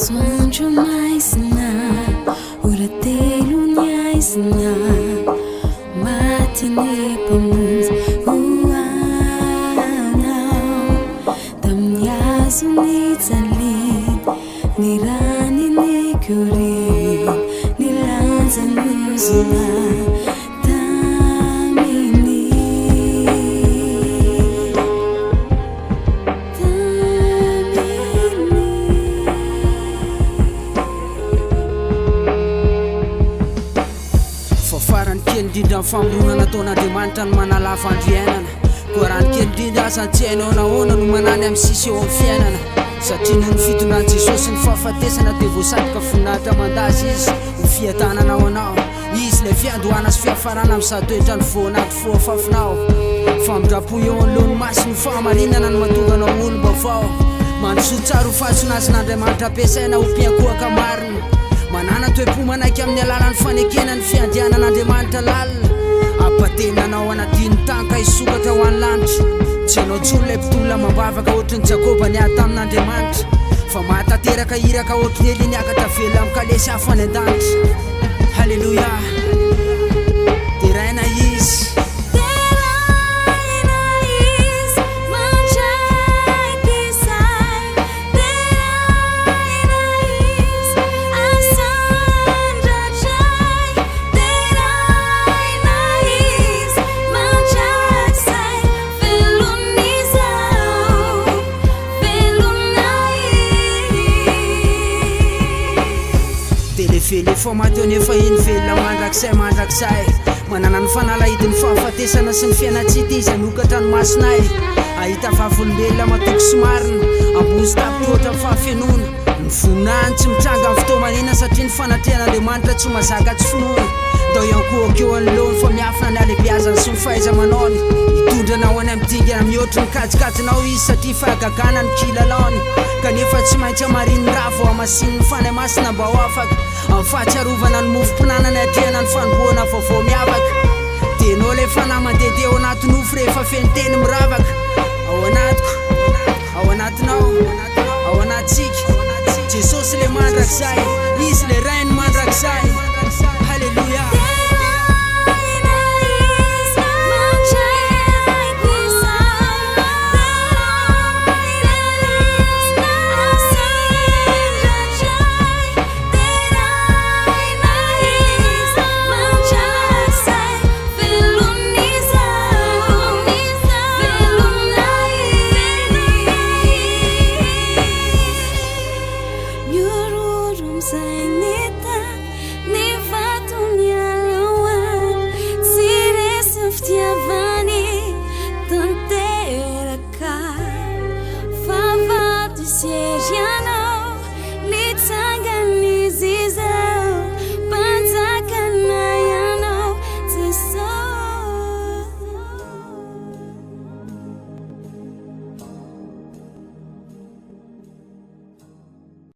Masoandro maizina, ora telo ny aizina, maty ny Mpamonjy ho anao. Tamin'ny hazo nijaliana, ny rany nikoriana, nilanja ny ozona taminy. Fa farany kely indrindra amin'ny famoronana nataon'Andriamanitra ny manalava andro iainana. Koa raha ny kely indrindra aza tsy hainao nahoana no manany amin'ny sisa eo amin'ny fiainana. Satria noho ny fitondran'i Jesosy ny fahafatesana dia voasatroka voninahitra mandaza Izy ho fiadanana ho anao. Izy ilay fiandohana sy fiafarana mizaha toetra ny voa anaty fo afafinao. Famindram-po eo anoloan'ny maso ny fahamarinana no mahatonga anao ho olom-baovao. Mandrosoa tsara ho fahasonasin'Andriamanitra ampiasaina ho mpiankohoka marina. Manàna toe-po manaiky amin'ny alalan'ny fanekena ny fiandrianan'Andriamanitra lalina. Ampatenina anao hanadino ny tany ka hisokatra ho an'ny lanitra. Tsy ianao intsony ilay mpitolona amam-bavaka ohatry ny Jakoba niady tamin'Andriamanitra, fa mahatanteraka iraka ohatry ny Elia niakatra velona amin'ny kalesy afo any an-danitra. Haleloia! Deraina Izy! Deraina Izy mandrakizay, Deraina Izy asandratray, Deraina Izy mandrakizay, Velona izao, velona Izy. Telefele fa maty eo nefa iny velona mandrakizay mandrakizay Manana ny fanalahidin'ny fahafatesana sy ny fiainan-tsy hita izy hanokatra ny masonay Hahita vavolombelona matoky sy marina Ambony sy tapitra ohatra ny fahafenoana Ny voninahiny tsy mitranga amin'ny fotoa-manina Satria ny fanatrehan'Andriamanitra tsy mazaka tsy finoana Ndao hiankohoka eo anoloany fa miafina ny halehibeazany sy ny fahaiza-manaony Hitondra anao any amin'ny dingana mihoatry ny kajikajinao izy Satria fahagagana ny kilalaony Kanefa tsy maintsy hamarinin'ny ra vao hamasinin'ny Fanahy Masina mba ho afaka amin'ny fahatsiarovana ny mofom-pinanana hiatrehana ny fanombohana vaovao miavaka. Dia ianao ilay fanahy mandehandeha ao anaty nofy rehefa feno teny miravaka ao anatiko, ao anatinao, ao anatintsika. Jesosy ilay mandrakizay, Izy ilay Rainy mandrakizay. Haleloia. Deraina Izy mandrakizay, deraina Izy asandratray, deraina Izy mandrakizay, velona izao, velona Izy. Miororo amin'izay nitady.